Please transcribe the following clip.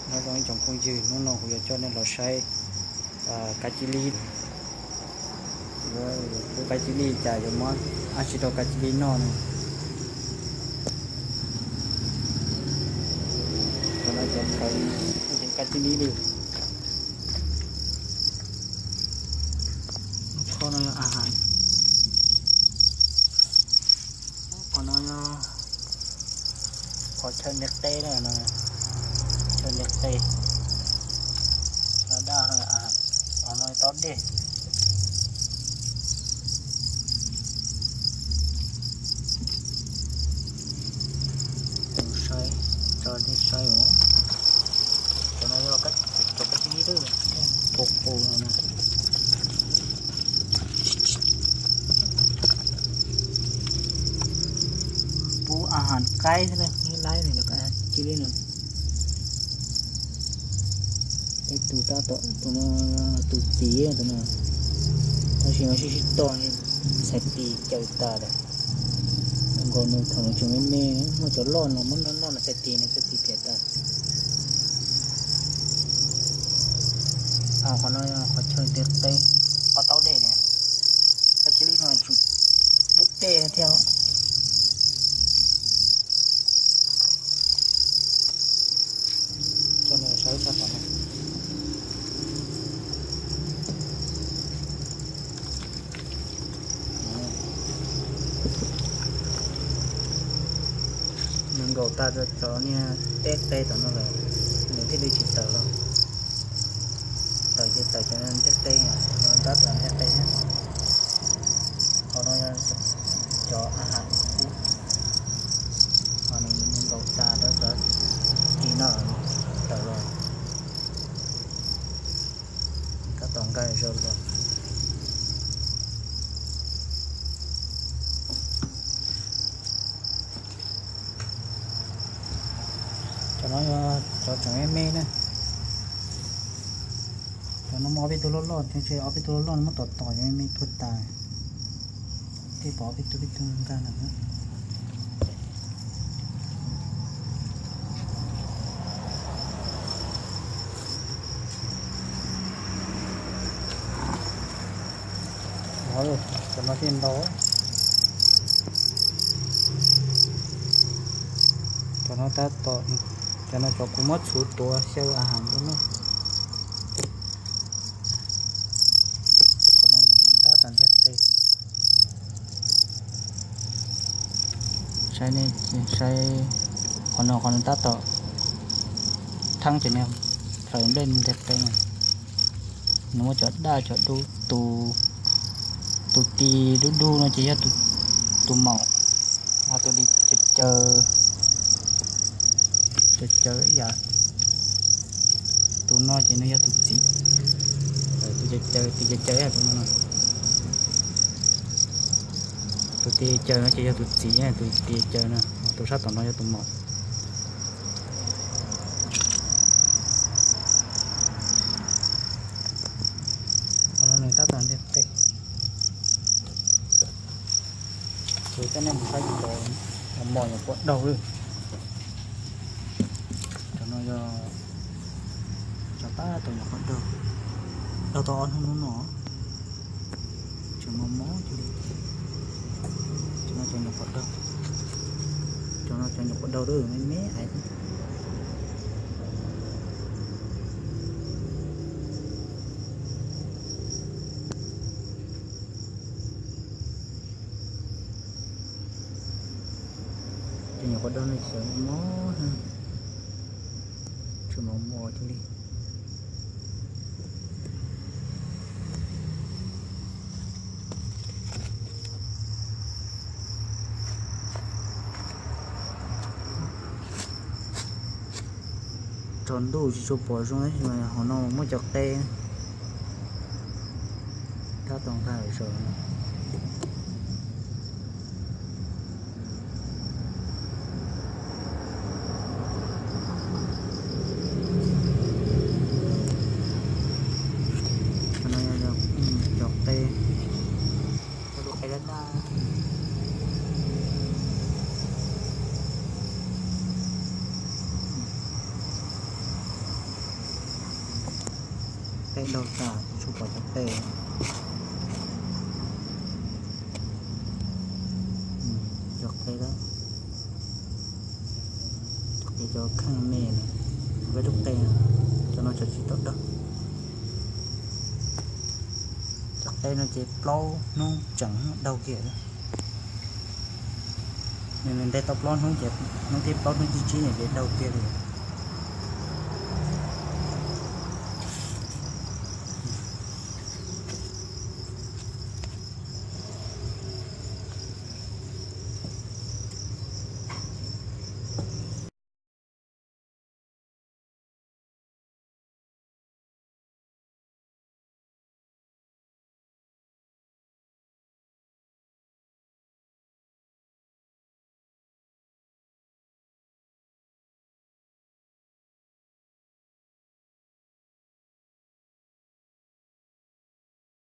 Nyob zoo ib tsoom phooj ywg, hnub no kuv yuav coj nej los saib kav cia li, yuav pub kav cia li cas yuav muab ab tsi rau kav cia li noj no. Cov no cov kawg, kav cia li li. Qhov no yog a has, qhov no yog qhov chaw ntiaj teb na, chaw ntiaj teb, daj, qhov no taub dej. Saib, tso nej saib os. Cov no yog cov kav cia li, pus qus no. Pub a has qaib xwb na, laib no cov kav cia li no. Peb tus tab tom, tus no, tus txiv tus no, tab sis mas sib sib tog, xais tis caws tas lawm. Nkaus nws thaum nws tseem me me, muaj cov loj no muab noj noj no xais tis, nws xais tis phiam tas. Qhov no qhov chaw ntiaj teb, ob taub dej ne, kav cia li no tsum pub dej thiab. Coj nej saib sab tom no. Nws nkaus tas rau cov niag ntiaj teb tom no lawm, nws thiaj li tsis tawm los. Tawm ces tawm cov ntiaj teb, cov no tab tom ntiaj teb. Qhov no yog cov a has kub, ho nws nkaus tas rau cov tsis no tawm los. Tab tom nqaij zaws los. Cov no yog cov tseem me me na. Cov no muaj ob peb tug loj loj, ces ob peb tug loj loj no muab tom tom cov me me tuag tas. Thiaj pom ob peb tug peb tug nqaij no. Cov no thiaj ntau. Cov no tab tom, cov no cov kuv muab txhuv tuav xyaw a has rau noj. Qhov no yog tab tom ntiaj teb. Saib, saib qhov no, qhov no tab tom theeb cov niag plhaws nplej ntiaj teb no. Nws muaj cov daj cov dub, tus, tus tis dub dub no ces yog tus maum, ho tus tis caws caws, caws caws ib yam, tus no ces nws yog tus txiv. Tus caws caws, tis caws caws tus no no. Tus tis caws no ces yog tus txiv, tus tis caws no, tus sab tom no yog tus maum. Qhov no nws tab tom ntiaj teb. Ces coj nej mus saib cov mos mos nyuam qhuav daug lawm. Cov no yog cov tab tom nyuam qhuav daug, daug tau ob hnub hnub no. Tseem mos mos cia li. Cov no cov nyuam qhuav daug, cov no cov nyuam qhuav daug lawm, me me ais. Cov nyuam qhuav daug no xyov mos mos, tseem mos mos cia li. Tsaus ntuj tsis tshua pom zoo tab sis mas hauv no muaj cov qe tab tom nqa zaws. Qhov no yog cov qe, cov qe daj daj. Daug tas tsis tshua pom cov qe. Cov qe, cov qe cov kheej me na, peb lub qe, cov no tseem tsis tau daug. Cov qe no ces plaub hnub tseem daug kiag. Nws nte tau plaub hnub ces hnub thib plaub hnub thib tsib no ces daug kiag li.